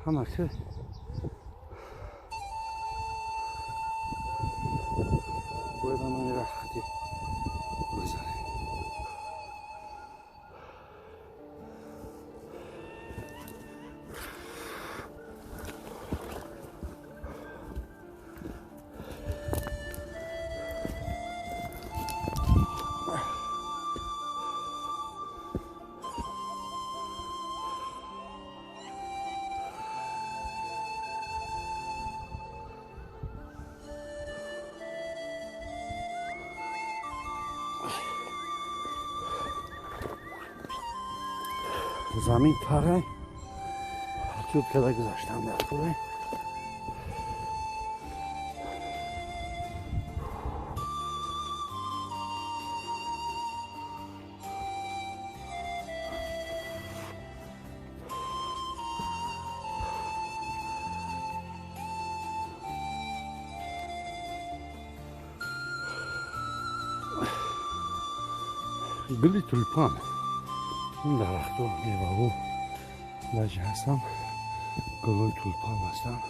Ҳама ки бояд ҳамаи рахти бигзарем. Замин тарай ҳатиёт карда гузаштан дар кӯрай. Гули тулпан ин дарахту меваву лаҷи ҳастам, гулои тулпан ҳастанд.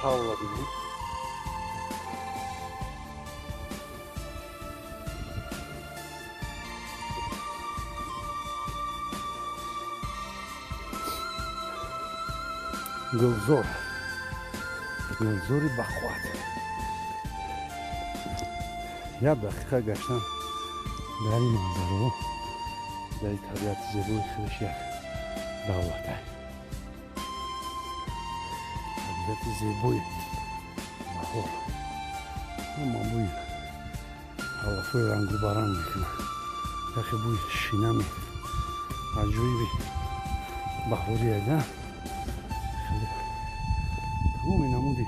Ҳавла бинед. Гулзор, гулзори бахват. Як дақиқа гаштан дар ин манзараҳо, дар ин табиати зебои худаш як давлата. Табиати зебои баҳор ҳама бӯи алафҳои рангубаранг мекунад, яке бӯи шинами аҷоиби баҳория. Тамоми намуди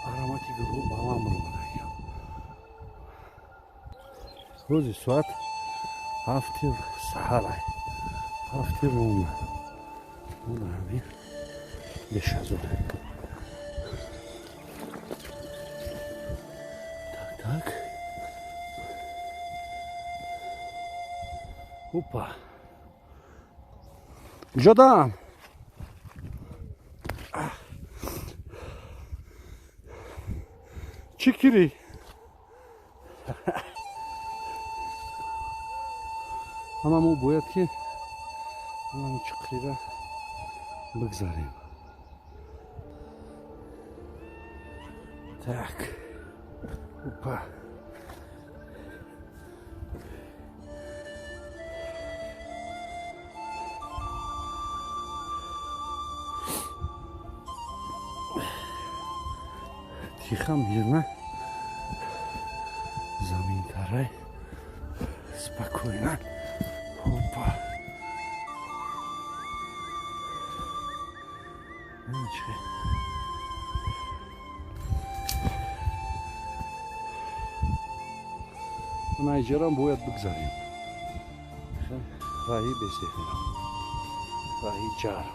аромати гулҳо баланд баромада. Рӯзи соат 7 саҳара, 7 рӯма. Ҳамин бешазор. Так, так. Опа. Ҷодан. Чӣ кирӣ? Ҳама мо бояд ки чиқрира бигзарем. Так. Опа. Тихо, мирно. Замин тарай. Спокойно. Опа. Найҷерам бояд бигзарем. Раҳи бесехирам. Раҳи ҷар.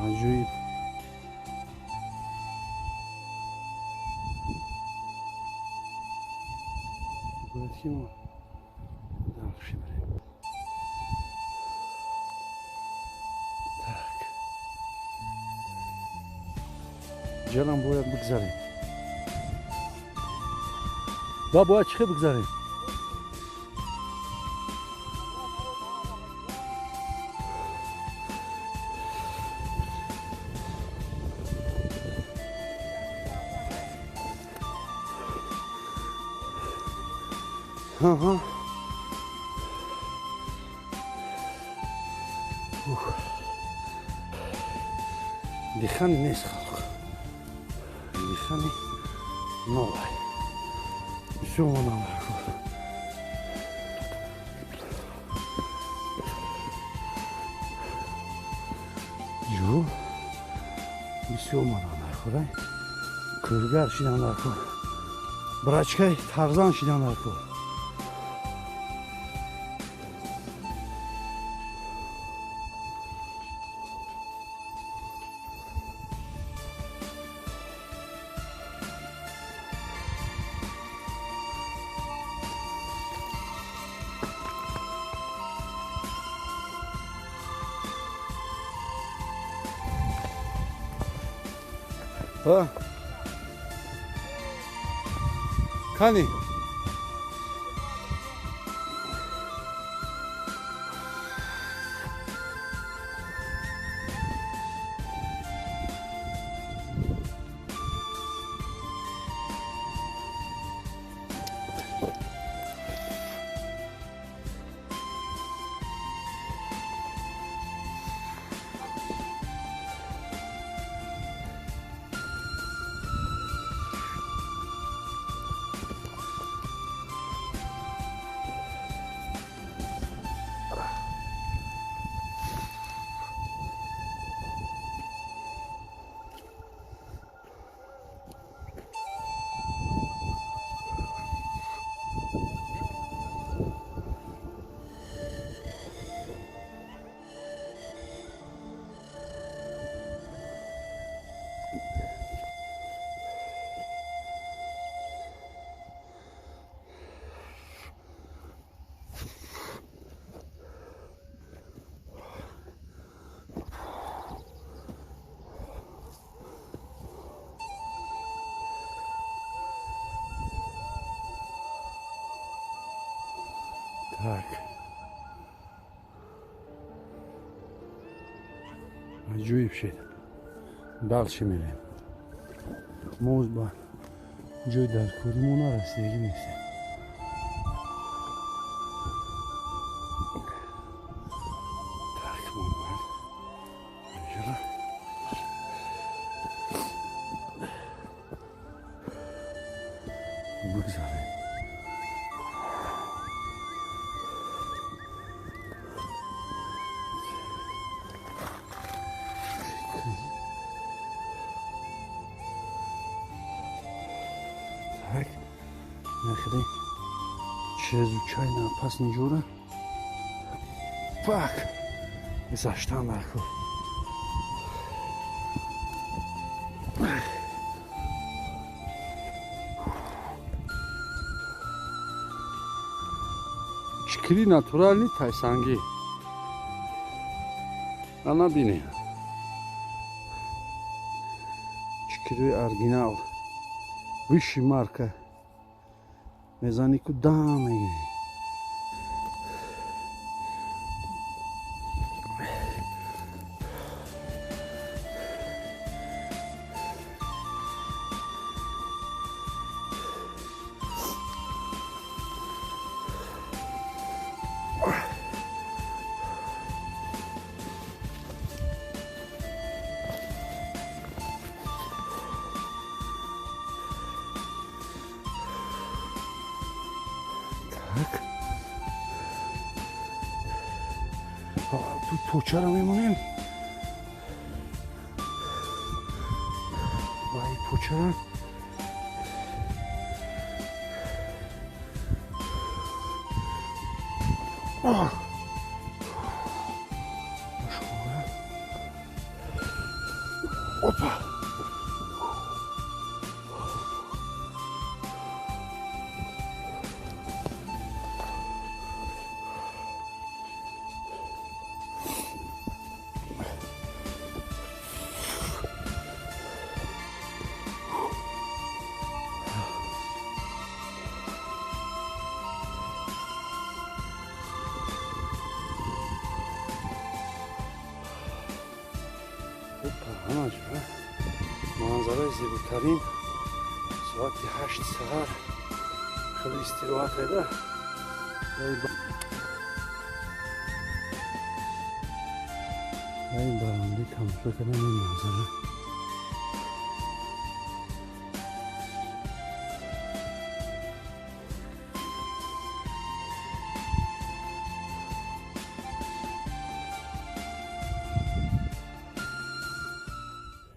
Аҷоиб. Бояд ки мо дальше бирем. Так. Ҷалам бояд бигзарем. Ба бояд чӣ хел бигзарем? Ага. Ух. Дыхание нест, халқ. Дыхание новое. Всё новое. Ҷо бисёр мана нархӯрай. Кӯргар шидан нархӯр. Брачкай Тарзан шидан нархӯр. А? Кани? Так. Аҷоиб шед. Дальше мерем. Мо ба ҷои даркоримо нарасидагӣ нестем. Так, мо бояд инҷора бигзарем. Так, нахри чрезвычайно опасный ҷора. Пак! Гузаштан накун. Чикри натуральный тайсангӣ. Ана бинед. Чикри оригинал. Высший марка. Мезани ку дам мегирӣ. Так. Тут почара мемонем. Вай почара. Опа! Манзараи зеботарин соати 8 саҳар хеле истироҳат еда. Дар баландӣ тамошо кардани манзара.